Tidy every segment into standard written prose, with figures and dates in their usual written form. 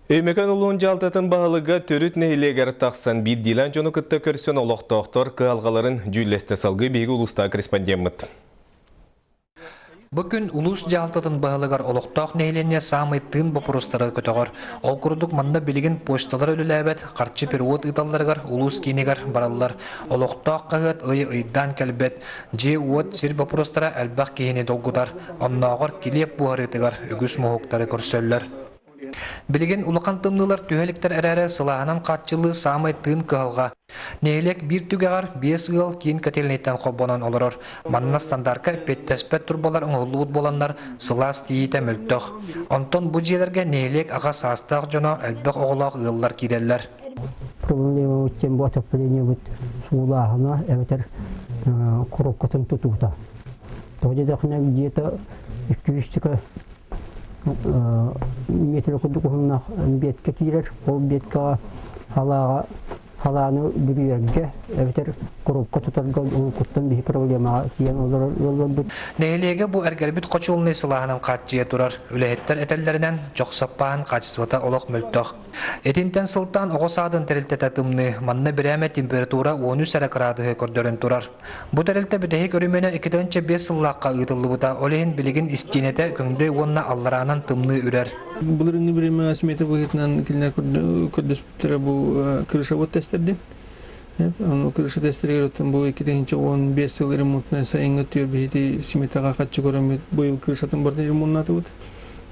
Өймөкөөн улууһун дьаһалтатын баһылыга Төрүт нэһилиэгэр тахсан биирдиилээн дьону кытта көрсөн олохтоохтор кыһалҕаларын дьүүллэстэ. Салгыы биһиги улуустааҕы корреспондеммыт. Бу күн улуус дьаһалтатын баһылыгар олохтоох нэһилиэнньэ саамай тыын боппуруостары көтөҕөр. Ол курдук манна билигин почталар үлэлээбэт, харчы перевод ыыталларыгар улуус киинигэр бараллар. Олохтоох хаһыат ый ыйдаан кэлбэт, дьиэ-уот, сир боппуруостара элбэх киһини долгутар. Оннооҕор килиэп буһарыытыгар үгүс моһуктары көрсөллөр. Билигин улахан тымныылар түһэ иликтэр эрээри сылааһынан хааччыллыы саамай тыын кыһалҕа. Нэһилиэк биир түгэҕэр биэс ыал киин котельнайтан холбонон олорор. Манна стандартка эппиэттэспэт турбалар оҥоһуллубут буоланнар сылаас тиийиитэ мөлтөх. Онтон бу дьиэлэргэ нэһилиэк аҕа саастаах дьоно элбэх оҕолоох ыаллар киирэллэр. Проблемабыт диэн бу отоплениебыт суулааһына эбэтэр коробкатын тутуута. Тоҕо диэтэххинэ где-то 200 метр курдук уһуннаах биэткэ киирэр. Ол биэткэҕэ халааҕа халааны бүрүйэргэ эбэтэр коробка тутарга уруккуттан биһи проблемаҕа тиийэн олорор ыалларбыт. Нэһилиэгэ бу эргэрбит хочуолунай сылааһынан хааччыйа турар. Үлэһиттэр этэллэринэн, чох саппааһын хаачыстыбата олох мөлтөх. Итинтэн сылтаан оҕо саадын тэрилтэтэ тымныы, манна бирээмэ температура 13 эрэ кыраадыһы көрдөрөн турар. Бу тэрилтэ бүтэһик өрөмүөнэ 2005 сыллаахха ыытыллыбыта, ол иһин билигин истиэнэтэ көҥдөй уонна аллараанан тымныы үрэр. Былырыыҥҥы бириэмэҕэ смета быһыытынан кинилэр көрдөспүттэрэ бу крышабыт тестэрдин. Ону крыша тестэригэр оттон бу 2015 сыл ремонтунан сайыҥҥы түөр биһити сметаҕа хаччы көрөммүт быйыл крышатын барытын ремоннатыбыт.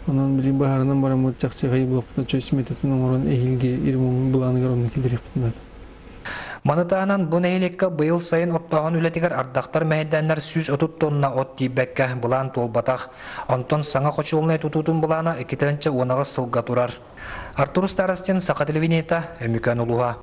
Онон билигин баһаарынан бараммыт чахчы хайы буолуохпутун чой сметатын оҥорон эһиилги ремонт былааныгар онно киллэриэхпитин наада. Маны таһынан бу нэһилиэккэ быйыл сайын оттооһун үлэтигэр ардахтар мэһэйдээннэр 130 тонна от тиийбэккэ былаан туолбатах. Онтон саҥа хочуолунай тутуутун былаана 2018 сылга турар. Артур Старостин, Саха телевидениета, Өмүкэн улууһа.